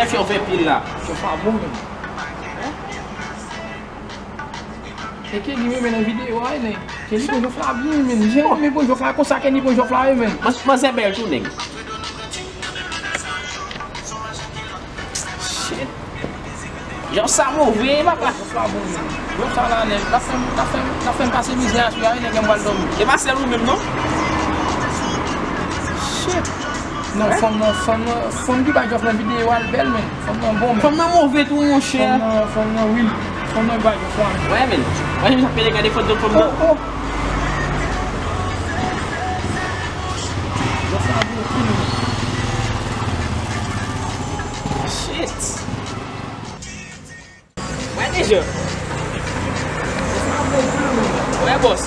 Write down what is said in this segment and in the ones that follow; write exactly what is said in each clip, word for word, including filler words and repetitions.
Fè w fè pye la. Jòf la bon, men. E Kenny menm nan videyo a, wi, nèg. Kenny pran Jòf la byen, men. Jan renmen pran Jòf la, konsa Kenny pran Jòf la, wi, men. Manzè bèl tou, nèg. Shit. Jòf sa move, papa. Jòf la bon, men. Jòf sa la, nèg. L ap fè m, l ap fè m, l ap fè m pase mizè aswè a, wi, nèg, m pral dòmi. E pa sèl ou menm, non? Shit. Non, fanm nan, fanm nan, fanm ki bay Jòf nan videyo a, l bèl, men. Fanm nan bon, men. Fanm nan move tou, monchè. Fanm nan, fanm nan, wi. Fanm nan bay Jòf la, men. Wè, men. Wè, men, sa fè gade foto fanm nan. Oh, oh. Jòf la bon, men. Shit. Wè deja. Wè bòs.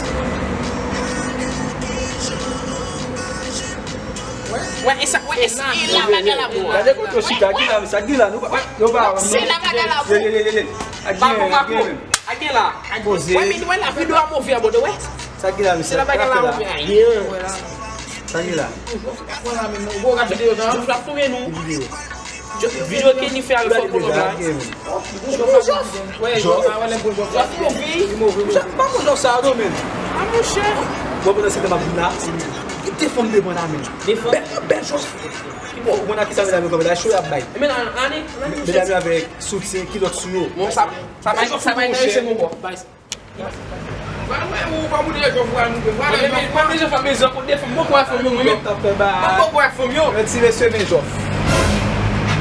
Wè, e sa, wè, e sa, e la bagay la bon. Gade kote yo chita, ki la, sa ki la, nou pa, yo pa, se la bagay la bon. Ye, ye, ye, ye, ye. Ak gen, ak gen, ak gen la. Poze. Wè, men, wè la, videyo a move a, bòs, wè. Sa ki la, se la bagay la move a, yeah. Sa ki la. Wè la, men, nou, gwo gade videyo sa. Jòf la touye nou. Videyo. Jòf, videyo Kenny fè avèk fòk pwolòm la. Jòf. Jòf. Jòf. Jòf. Jòf pa bon Jòf sa a non, men. A, monchè. Bon, pandan se tan m ap vin la, gen de fanm devan la, men. De fanm? Bèl, bèl Jòf. Bon, mwen ak ki sa medam yo kanpe la, cho y ap bay. Men, an, an, an, medam yo avèk soutyen, kilòt sou yo. Bon, sa, sa bay, sa bay nan se bon bò. Bay. Vwala, ou pa moun de Jòf, vwala nou, vwala Jòf. Mwen bezwen fè mezon pou de fanm. Mwen kwè fanm yo, mwen menm. Mwen kwè fanm yo. Yon ti mesye, men Jòf.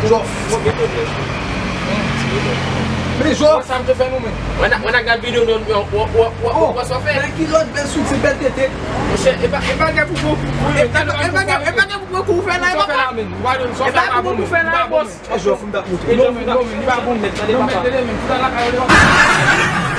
Jòf. Men Jòf. Sa m te fè nou, men. Mwen a, mwen a gad videyo nou, nou, wè, wè, wè, wè sa w fè. Men kilòt, bèl soutyen, bèl tete. Monchè, e pa, e pa gen pou, pou, pou, e pa gen, e pa gen, e pa gen pou pran kou fè la, e pa, e pa gen pou pran kou fè la, bòs. E Jòf, m t ap montre. Non, men, non, men, li pa bon nèt, tande papa. Non, men, tande, men, tout a lakay yo, li pa bon.